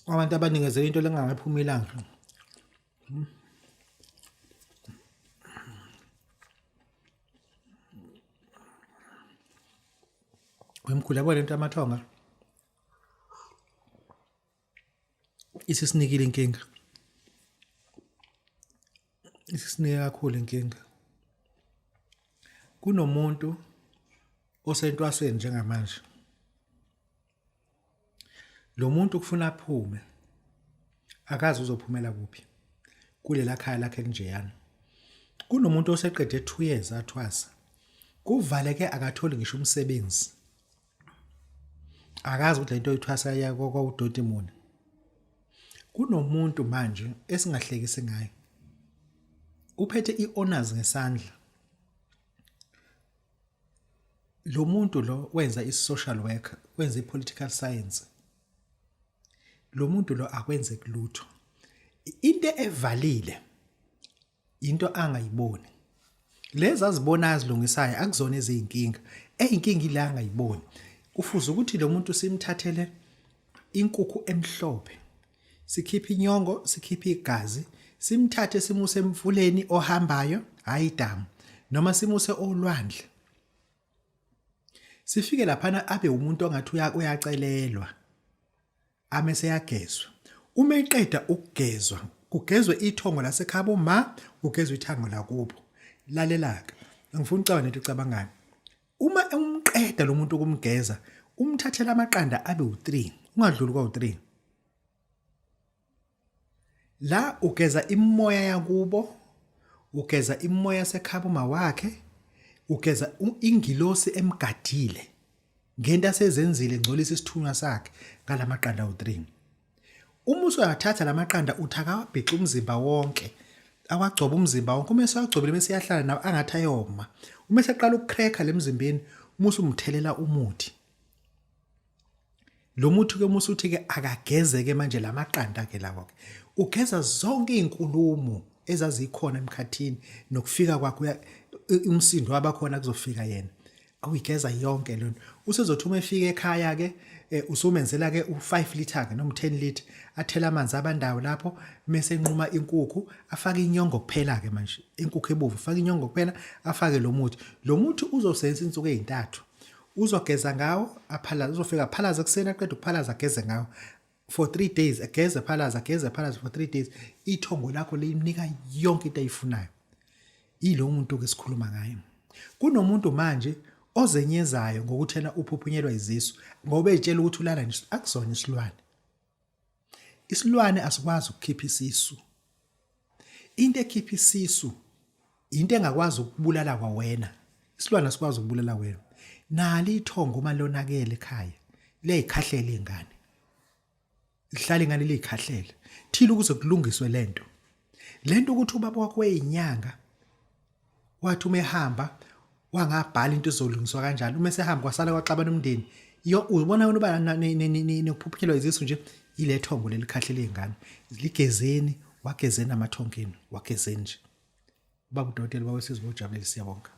Abantu abanikezela into lengangaphumi ilanga. Wemkhulu yabo lento yamathonga. Isisinikile inkinga. Isisinike kakhulu inkinga. Kunomuntu osentwasweni njengamanje. Lo muntu kufuna aphume. Akazi uzophumela kuphi. Kulela khaya lakhe elinjeyana. Kunomuntu oseqede 2 years athwasa. Kuvaleke akatholi ngisho umsebenzi. Akazi ukuthi lento oyithwasa yakwawudoti muni. Kunomuntu manje esingahlekisi ngaye. Uphethe i-honors ngesandla. Lo muntu lo wenza i-social work, wenza i-political science. Lo muntu lo akwenzeki lutho. Into evalile into angayiboni. Lezi azibonayo azilungisayo akuzona eziyinkinga. Eyinkinga ila angayiboni. Kufuze ukuthi lo muntu simthathele inkukhu emhlophe. Sikhiphe inyongo, sikhiphe igazi, simthathe simuse emfuleni ohambayo, hayi idamu, noma simuse olwandle. Sifike laphana abe umuntu ongathi uyacelelwa. Ame seyagezwa. Uma eqeda ukugezwa, kugezwe ithongo lasekhabo ma, kugezwe ithango lakubo. Lalela-ke, angifuni ucabanga nento ocabangayo. Uma umqeda lo muntu ukumgeza, umthathela amaqanda abe u-3, ungadluli kwawu-3. La ugeza imoya yakubo, ugeza imoya yasekhabo mawakhe, ugeza ingilosi emgadile ngento asezenzile ngcolisa isithunywa sakhe ngalamaqanda awu-3. Uma usuyathatha lamaqanda uthi akawabhixe umzimba wonke, awagcobe umzimba wonke. Uma esewagcobile bese eyahlala nawo angathi ayoma. Uma eseqala ukukhrekha le mzimbeni, uma usumthelela umuthi. Lo muthi ke uma usuthi-ke akageze-ke manje la maqanda-ke lawo-ke. Ugeza zonke iy'nkulumo ezazikhona emkhathini nokufika kwakhe umsindo wabakhona kuzofika yena. Awuyigeza yonke lento. Usezothi uma efika ekhaya ke eh, usumenzela ke u5 liter ke noma 10 liter athela amanzi abandayo lapho mese enquma inkukhu afake inyongo kuphela ke manje inkukhu ebovu afake inyongo kuphela afake lo muthi lo muthi uzosenza insuku ezintathu uzogeza ngawo aphalaze uzofika aphalaze ekuseni aqeda ukuphalaza ageze ngawo for 3 days ageze phalaza ageze phalaza for 3 days ithongo lakho limnika yonke into ayifunayo ilo muntu ke sikhuluma ngaye kunomuntu manje ozenyezayo ngokuthi yena uphuphunyelwa izisu ngoba ezitshela ukuthi ulala nje akusona isilwane isilwane asikwazi ukukhipha isisu into ekhipha isisu into engakwazi ukubulala kwawena isilwane asikwazi ukubulala wena nali ithongo uma lonakele ekhaya liyayikhahlela ingane lihlala ingane liyikhahlele thile ukuze kulungiswe lento lento ukuthi ubaba wakho weyinyanga wathi uma ehamba wangabhala into ezolungiswa kanjani uma esehamba kwasala kwaxabana umndeni yo ubona wena uba nokuphuphunyelwa izisu nje ile thongo leli khahlele ingane ligezeni wagezeni amathongeni wagezeni nje ubaba udokotela bawesizwe ojabulile siyabonga.